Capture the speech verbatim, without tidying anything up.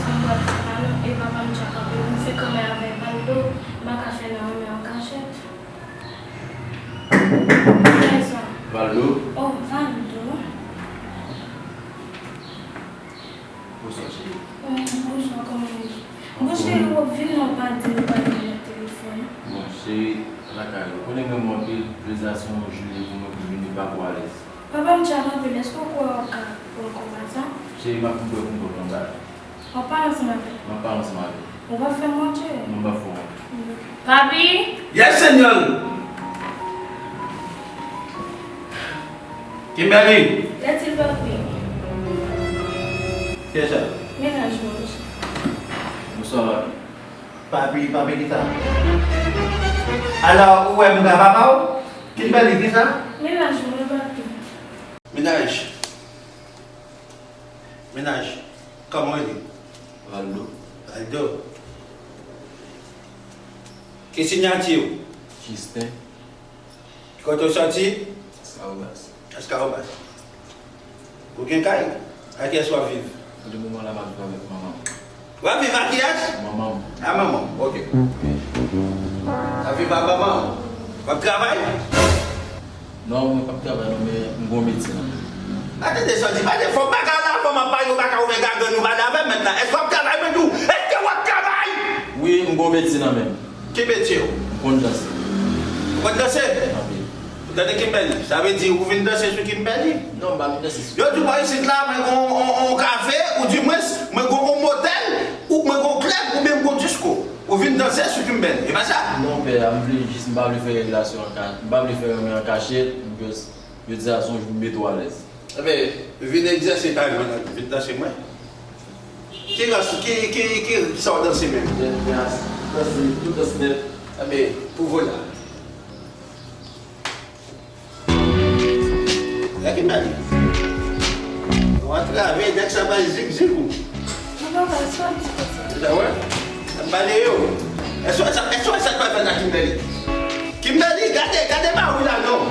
Mwen pral fè pa non, e papa m dja kanpe, m se kanpe avè Valdo, m pa ka fè nan anmè an kachèt. Kiyès sa? Valdo? Oh, Valdo. Bonswa, cheri. Bonswa, kòman w ye? Bon, cheri, w ap vin la, w pa di m, w pa di m nan telefòn. Bon, cheri, lakay ou. Konnen m renmen w anpil, plezi a se yon jou li ye pou mwen pou vini pa pou alèz. Papa m dja kanpe, èske w kwè w ap ka pran kòb la sa? Cheri, m ap vin pran kòb la anba. W ap pale ansanm avè l? M ap pale ansanm avè l. Ou p ap fè m wont, cheri? Non, m p ap fè w wont. Papi! Yes, Senyè! Kimberly! Lètil, papi. Kiyès sa? Mennaj mwen, monchè. Bonswa, papi. Papi, papi, kisa? Alò, ou wè m ka papa w? Kimberly, kisa? Mennaj mwen, papi. Mennaj. Mennaj. Kòman w rele? Valdo. Valdo. Ki siyati w? Justin. Kote w sòti? Escarbas. Escarbas. Ou gen kay? Ak kiyès w ap viv? Pou le moman la, m ap viv avèk manman m. W ap viv ak kiyès? Manman m. A, manman m, ok. W ap viv ak manman w. W ap travay? Non, mwen p ap travay non, men m gon metye nan men. Atande sa w di, pale fò, bagay la, fò m ap pale, ou pa ka ouvè gagann ou pale avè m mèt la. Èske w ap travay, mwen di w? Èske w ap travay? Wi, m gon metye nan men m. Ki metye w? M konn danse. Ou konn danse? Anpil. Ou tande Kimberly? Sa vle di ou vin danse sou Kimberly? Non, m pa vin danse sou. Yo di w bò isit la, mwen gon on, on kafe, ou di mwens, mwen gon on motèl, ou mwen gon klèb, oubyen m gon disko. Ou vin danse sou Kimberly, e pa sa? Non, pè, m vle jis, m pa vle fè relasyon an ka-, m pa vle fè renmen an kachèt, m just, jodi a se yon jou m mete w alèz. Enben, vin egzèse talan w la, vin danse mwen. Ki rans, ki, ki, ki sa w danse menm? Jazz, jazz, danse, tout dans nèt. Enben, pwouve w la. Lè Kimberly. Ou antrave, nèg sa bay zigzig ou. Papa, sa w di konsa? Ou ta wè? Ap bale yo. Èske w wè sa, èske w wè sa k pral fèt a Kimberly? Kimberly, gade, gade mari w la non.